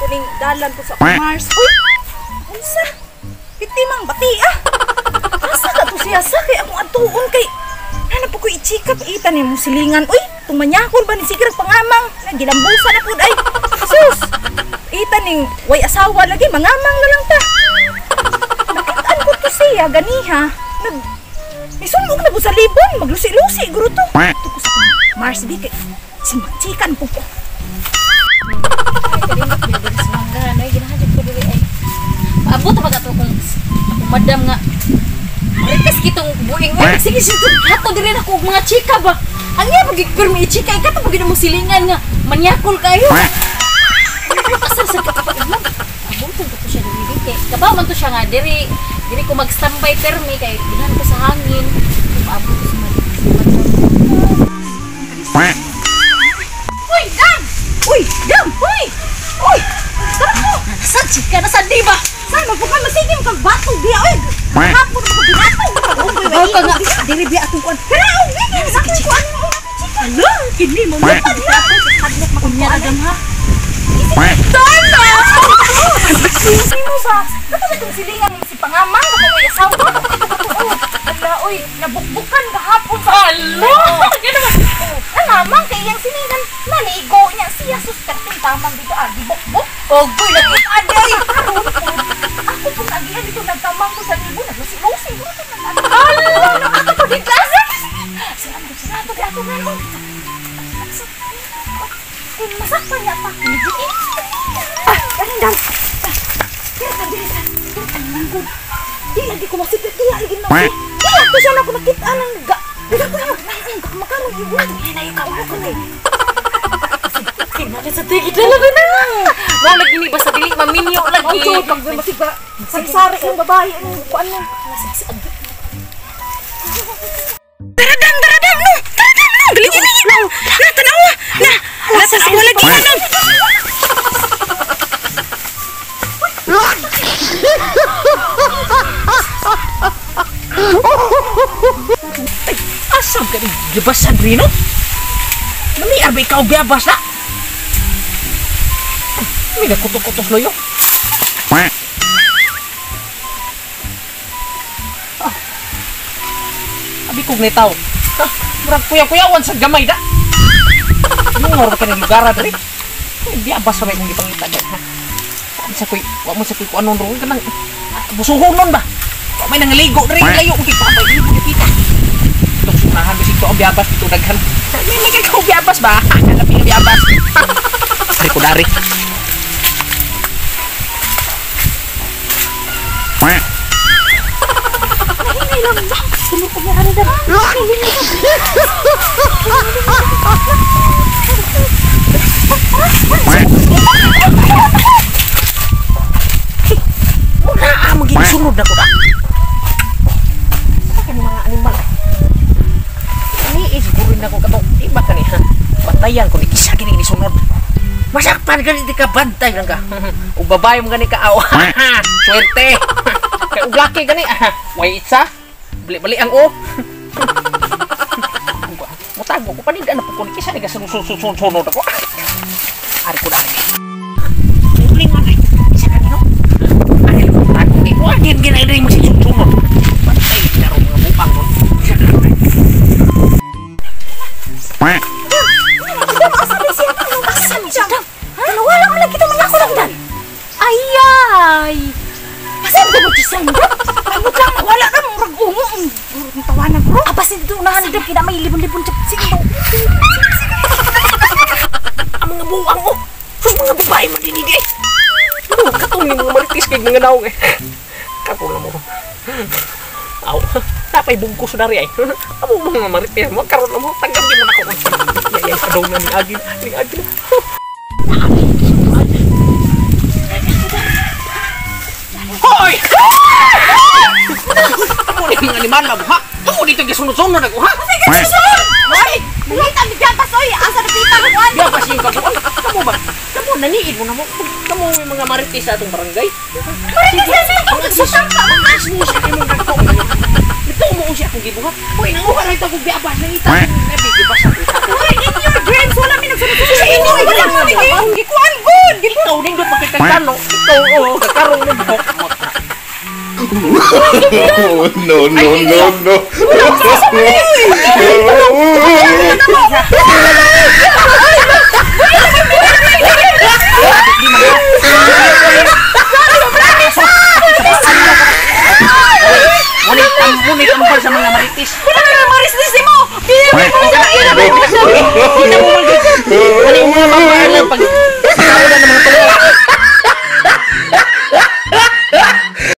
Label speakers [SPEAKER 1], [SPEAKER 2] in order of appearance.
[SPEAKER 1] ko ning dalan ko sa Mars. Uy! Unsa? Piti mang bati ah. Asa ka to siya sa kay akong atuon kay hanap ko i-check up ita ni mo silingan. Uy, tumanyakol ba ni sigrag pangamang? Nagilambusa na pud ay. Sus. Ita ning way asawa lagi mangamang na lang ta. Nakitaan ko to siya ganiha. Nag nisumog na po sa libon, maglusi-lusi guro to. Ito ko sa Mars B kay simachikan po ko.
[SPEAKER 2] Ay, kalingap ba diri sa manggahan ay ginahajud ko diri ay. Paabot pa ka to kung akong madam nga. Marites kitong buing oy. Sige sige, hato diri na ko og mga chika ba. Ang iya pag pirmi i-chika ikato pag mo silingan nga manyakol kayo. Asa sa kapag mo. Abuton ko to siya diri kay kabaw man to siya nga diri diri ko mag-standby permi kay ginahan ko sa hangin. Paabot ko sa madam.
[SPEAKER 1] Uy, dam! Uy, dam! Uy! Uy! Tara ko!
[SPEAKER 2] Nasaan chika? Nasaan di ba?
[SPEAKER 1] Saan magpukan masigim kag batog diya oy. Hapon ko binatog.
[SPEAKER 2] Aw ka nga.
[SPEAKER 1] Diri biya atong kuan. Karaog gini sa kuan mo. Ala, kini mo mo. Hadlok
[SPEAKER 2] Unya agam ha.
[SPEAKER 1] Tama! Sino ba? Kato sa itong silingan si pangamang kapag may asawa. Ala, oy, nabukbukan kahapon sa...
[SPEAKER 2] Ala! Gano'n
[SPEAKER 1] Nangamang kay iyang silingan, naligo niya siya. Sus, perting tamang dito, ah, gibukbuk.
[SPEAKER 2] Ogoy, lagi.
[SPEAKER 1] Aday, karon po. Ako pong agihan dito, nagtamang ko sa libo, naglusi-lusi. Ala, ako po di klase. Sinato, ato nga noon. Masakpan niya pa. Ah, ganun dam. Di lagi ko masipit, di lagi na. Di ato siya na ako nakita ng ga. Makamang iwan. Hinayo ka ulo ko na eh.
[SPEAKER 2] Kinari sa tigid na lang na. Mo lagi ni basta dili maminyo lagi.
[SPEAKER 1] Ang pag masiga. Sari-sari yung babae ang kuan mo. Taradam, taradam no. Taradam no. Galing-galing no. Na tanawa. Na. Nasa sa lagi na.
[SPEAKER 3] Ay, asam ka ni gibasan Rino? Namiar ba ikaw biyabas na? May nakutok-kutos loyo. Ah, abi kong nitaw. Ah, murag kuya-kuyawan sa gamay da. Nungor ba ka ng lugar diri? Ay, biyabas ra may kong gipangita dyan, ha? Sa kuy, wa mo sa kuy kuanon ron kanang busuhon nun ba? Wa may nangaligo diri layo og ipapay dito kita. Itong sunahan bisig to ang biyabas dito daghan. May may kay biyabas ba? Hanapin ang biyabas. Ari ko dari.
[SPEAKER 1] Nahinay lang ba? Tulog ko niya ari da.
[SPEAKER 3] Wala maging sunod na ko na. Sa mga animal. Ni siguro na ko katong iba ka ni ha. Bantayan ko ni kisa gini ni sunod. Masakpan gani di ka bantay lang ka. Ug babae mo gani ka aw. Swerte. Kay ug laki gani. Way itsa. Bali-bali ang o. Mutago ko panida na po ko ni kisa ni ka sunod ako. Ari ko dari. Bling man ay. Isa ka nino. Ari ko tago ni wa gin gin mo si sunod. Bantay na ro mga bupang ron.
[SPEAKER 1] Asa na siya? Asa siya? Wala mo lang kita manyako lang dan.
[SPEAKER 2] Ayay!
[SPEAKER 1] Asa ba mo siya? Abot lang wala na murag ungo. Murag tawanan bro.
[SPEAKER 2] Abasin dito unahan dito kina may libon-libon
[SPEAKER 1] sige.
[SPEAKER 3] Ang mga buang oh. Sus mga babae man dinhi di. Ano katong ni mga marites kay mga naong eh. Kako lang mo. Aw, napay bungkus dari ay. Amo mga marites mo karon mo tanggap di mo nako. Yay adaw na ni agin, ni agin. Hoy! Amo ni mga animal mo ha? Amo dito gisunod-sunod ako ha?
[SPEAKER 1] Hoy! Ngita mi biyabas oy, asa na pita ko kuan?
[SPEAKER 3] Biyabas yung kabuan. Kamo ba? Kamo naniid mo na mo. Kamo may mga marites sa atong barangay.
[SPEAKER 1] Marites na siya sa tangka.
[SPEAKER 3] Chismosa kay mong dagko. Ito mo siya akong gibuhat. Hoy, nanguha ra ito kog biyabas nangita. Nabi gibas ako.
[SPEAKER 1] Hoy, in your dreams wala mi nagsunod sa inyo. Wala mi gikuan gud.
[SPEAKER 3] Ikaw nindot makikagano. Ikaw, oh, kakarong mo buhok.
[SPEAKER 4] Oh, no, no, no, no.